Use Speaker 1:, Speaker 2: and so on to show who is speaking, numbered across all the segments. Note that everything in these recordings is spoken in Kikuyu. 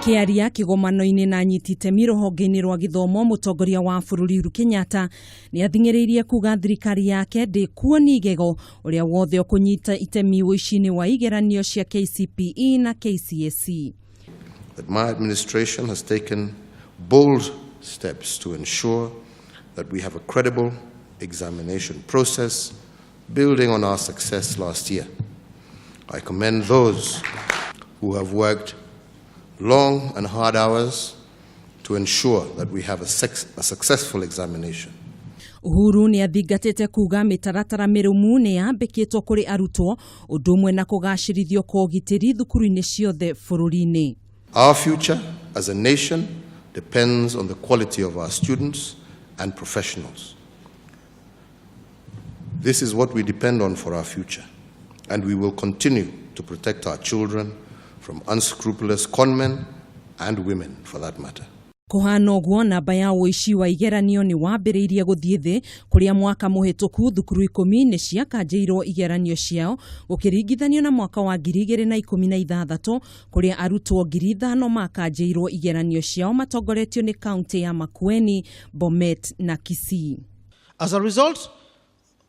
Speaker 1: Akĩaria kĩgomano-inĩ na anyiti itemi rũhonge-inĩ rwa gĩthomo, mũtongoria wa bũrũri Uhuru Kenyatta nĩ athing'ĩrĩirie kuga thirikari yake ndĩkuoni igego ũrĩa wothe ũkũnyita itemi ũici-inĩ wa igeranio cia KCPE na KCSE.
Speaker 2: That my administration has taken bold steps to ensure that we have a credible examination process, building on our success last year. I commend those who have worked long and hard hours to ensure that we have a successful examination.
Speaker 1: Uhuru nĩ athingatĩte kuga mĩtaratara mĩrũmu nĩ yambĩkĩtwo kũrĩ arutwo, ũndũ ũmwe na kũgacĩrithio kwa ũgitĩri thukuru-inĩ ciothe bũrũri-inĩ.
Speaker 2: Our future as a nation depends on the quality of our students and professionals. This is what we depend on for our future, and we will continue to protect our children from unscrupulous conmen and women, for that matter.
Speaker 1: Kũhana ũguo, namba ya ũici wa igeranio nĩ wambĩrĩirie gũthiĩ thĩ, kũrĩa mwaka mũhĩtũku thukuru 10 nĩ ciakanjĩirwo igeranio ciao, gũkĩringithanio na mwaka wa 2016, kũrĩa arutwo 5,000 makanjĩirwo igeranio ciao, matongoretio nĩ kaunti ya Makueni, Bomet na Kisii.
Speaker 3: As a result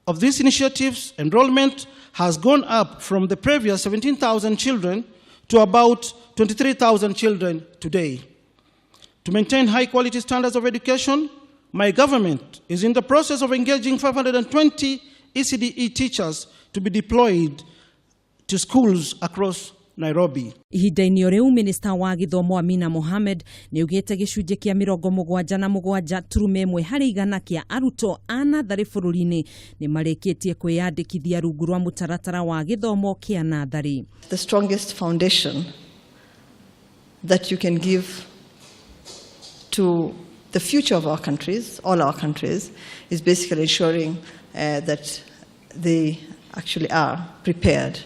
Speaker 3: of these initiatives, enrollment has gone up from the previous 17,000 children to about 23,000 children today. To maintain high quality standards of education, my government is in the process of engaging 520 ECDE teachers to be deployed to schools across Nairobi.
Speaker 1: Ihinda-inĩ o rĩu, minista wa gĩthomo Amina Mohamed nĩ augĩte gĩcunjĩ kĩa 77.1% kĩa arutwo a natharĩ bũrũri-inĩ nĩ marĩkĩtie kwĩyandĩkithia rungu rwa mũtaratara wa gĩthomo kĩa natharĩ.
Speaker 4: The strongest foundation that you can give to the future of our countries, all our countries, is basically ensuring that they actually are prepared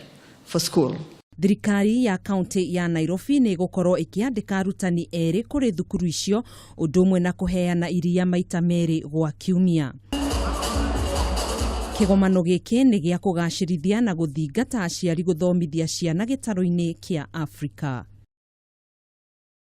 Speaker 4: for school.
Speaker 1: Thirikari ya kaunti ya Nairobi nĩ ĩgũkorwo ĩkĩandĩka arutani erĩ kũrĩ thukuru icio, ũndũ ũmwe na kũheana iria maita merĩ gwa kiumia. Kĩgomano gĩkĩ nĩ gĩa kũgacĩrithia na gũthingata aciari gũthomithia ciana gĩtarũ-inĩ kĩa Afrika.